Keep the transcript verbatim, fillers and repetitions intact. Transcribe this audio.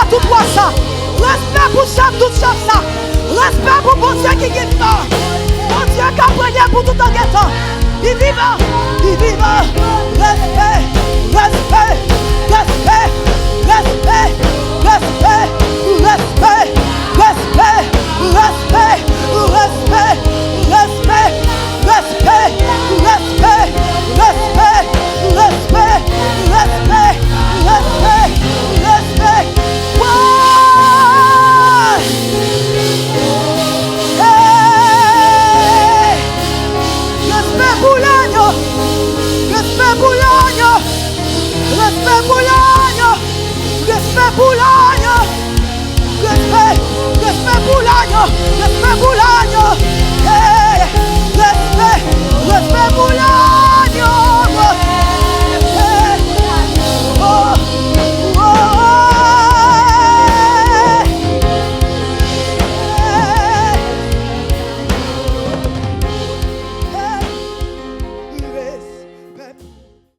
Tout pwisans. Respè pou chèf tout chèf sa. Respè pou Bondye ki gen pa. Bondye k ap renye pou tout an gen tan. Li vivan, li vivan. Respè, respè, respè, respè, respè, respè, respè, respè, respè, respè, respè, respè, respè, respè, respè, respè, respè, respè. Respè pou lanyo. Respè pou lanyo. Respè pou lanyo. Respè pou lanyo. Respè, respè pou lanyo. Respè pou lanyo. Hey, respè, respè pou lanyo.